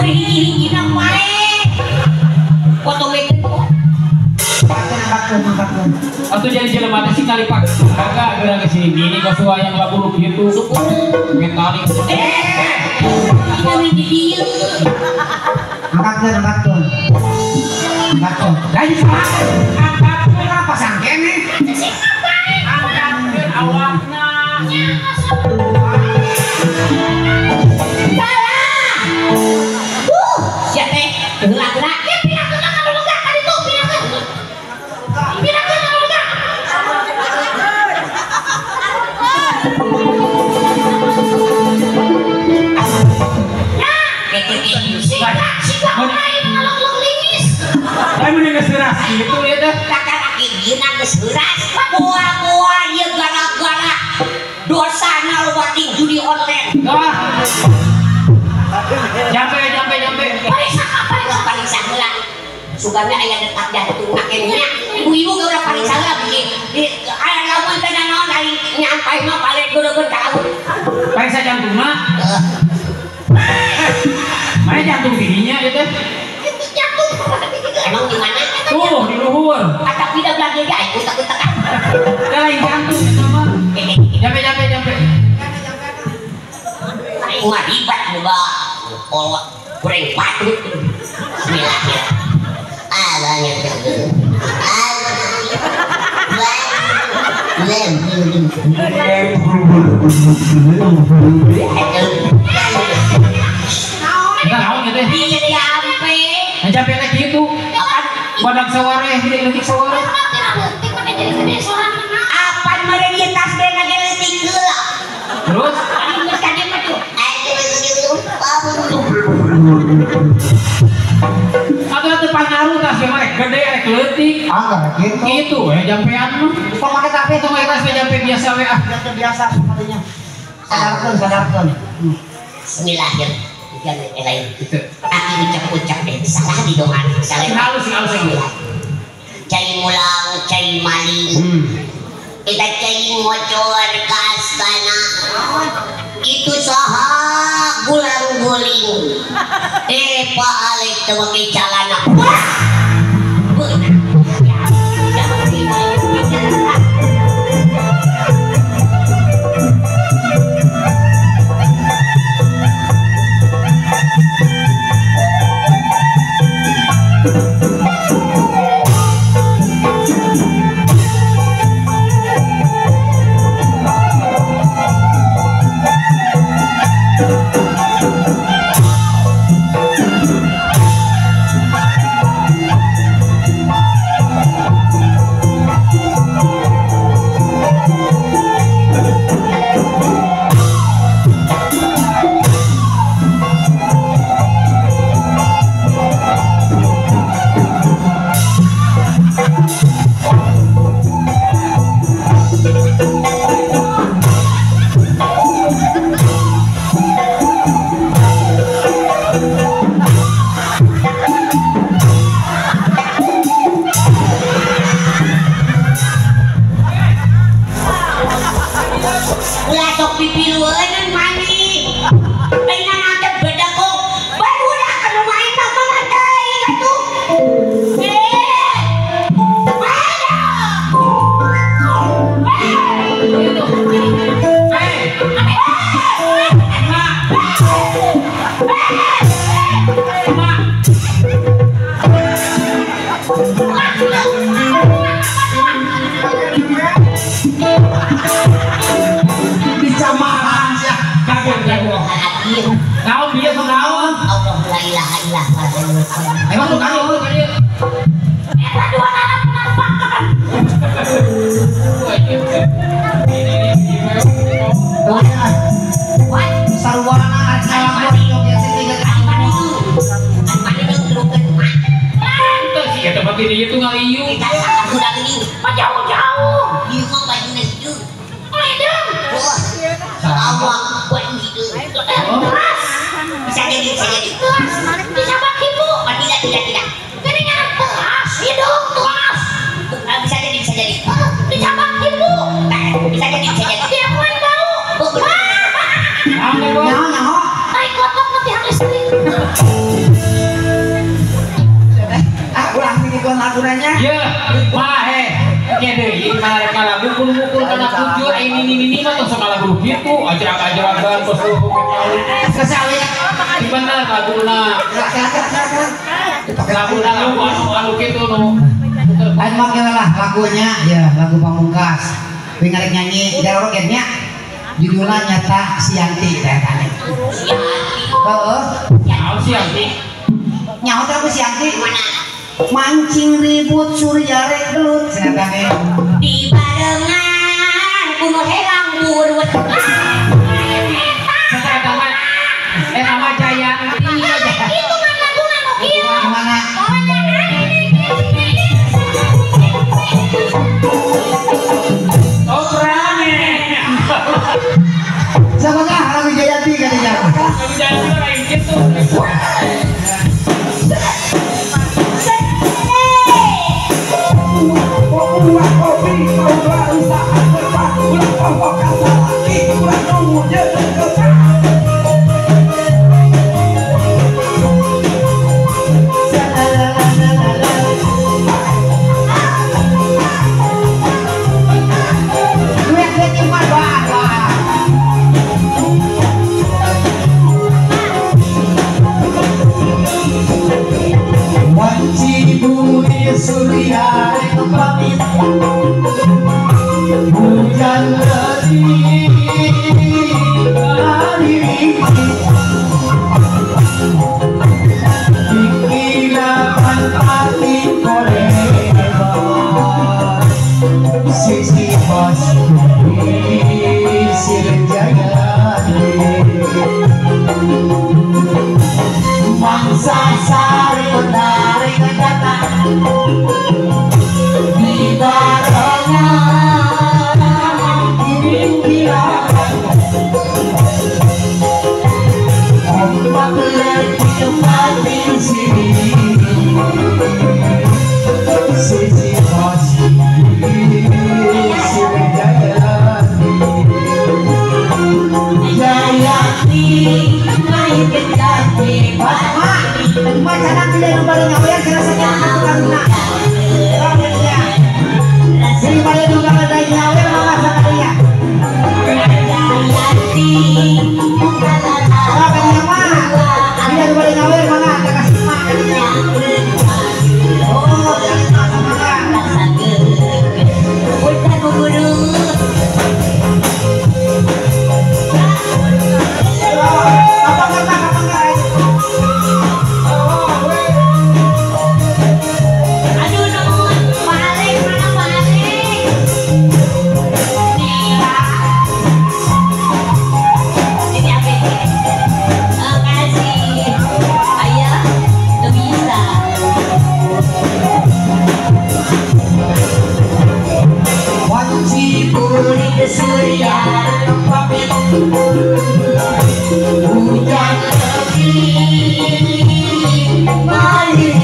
Ngukur hiji-hijina wae. Potong itu. Angkatkeun. Atuh jadi jelema teh sih kali pak. Kagak geura geus gini ka suayang lagu kitu. Metalik. Ini di dieu. Angkatkeun. Angkatkeun. Lain salah. Angkatkeun apa sangkene? Angkatkeun awakna. Salah. Sia teh heula-heula. Ya pirakeun ka nu lega ka ditu pirakeun. Pirakeun ka nu lega. Ya, sika lain ngalog-log lingis. Lain mun geus heuras kitu ieu teh. Kakalaki dina geus heuras. Moal-moal ieu gara-gara dosana loba ting judi online. Wah. Jampe. Pariksa pariksa heula. Sugana aya detak jantung nya. Ibu-ibu ge urang pariksa heula bisi. Aya lamun teh naon aing nyampai mah balik geureun ka laut. Pariksa jantungna. Heeh. Mana jantung dirinya ieu teh? Itu jantung. Emang di mana? Tuh, di luhur. Atap tidak belanja ge aing utak-utakan. Lain jantung eta mah. Jampe. Aing mah ribet boga. Kolot goreng patut. Bismillahirrahmanirrahim. Naon ieu teh? Jampe. Jampe teh kitu. Badak sawareh, leutik sawareh. Apan meureun ieu tas teh lagi leutik heula. Terus? Ari geus ka dieu mah tuh. Atuh teu pangaruh tas ge mah rek gede rek leutik. Ah, gitu. Kitu we jampean mah. Kok make tapi Tong make tas jampe biasa we ah. Jampe biasa sepatunya. Sadarkeun. Bismillahirrahmanirrahim. Lain. Aki ucap-ucap deh salah di doan. Salah. Halus. Cai mulang, cai maling. Kita cai ngocor ka astana. Itu saha gulang guling. Pak Alek teu make calana. Wah. Beunang. Nyaho. Naik kotok nanti listrik. lagunanya. Ya, mah kede ieu mah rek lagu mukul-mukul kana kujur ai nini-nini mah tong sok lagu kitu, ajrak-ajrakan tos Kesawi. Di bener laguna. Laguna lagu anu kitu nu. Lain mah lah lagunya ya lagu Pamungkas. We ngarek nyanyi jaroro nya. Judulnya nyata Sianti teh tane. Sianti. Heeh. Nyaho Sianti. Nyaho teh aku Sianti. Mana? Mancing ribut surya rek gelut cenah tane. Di barengan kuno herang burut. Eta mah eta mah Jayanti. Itu mah laguna nu kieu. Mana? Oh rame. Siapa kah lagu Jayanti katanya? Lagu Jayanti lain gitu. Surya pamit hujan lebih hari pikiran hati koreba sisi pasti sirjaya mangsa sari tarik datang di barengan pinggiran ombak lebih mati sini sisi pasti Jayanti main kejati Mak canang tidak lupa nyawer kerasanya laguna. Jadi pada duka ada nyawer mama sakaria. Jayanti apa mak? Tidak lupa nyawer mama tak kasih mak. Oh, jangan sama apa kata apa enggak? Surya pamit hujan lebih mari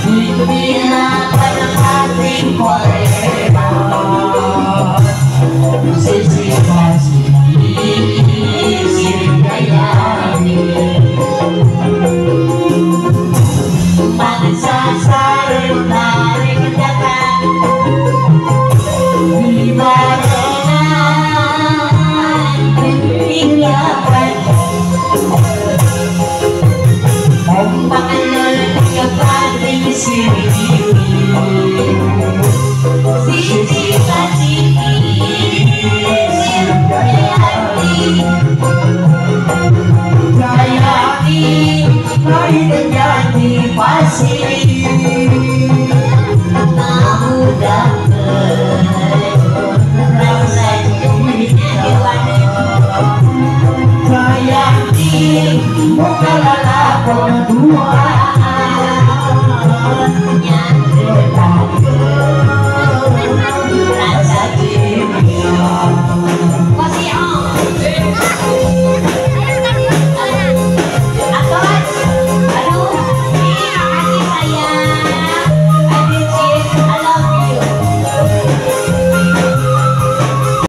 pimpinan hati koreba sisi pasti sirjayani bangsa sari tarik datang di barengan pinggiran ombak lebih pasti sini sisi pasti Jayanti Jayanti main jati pasti Jayanti bukanlah dua.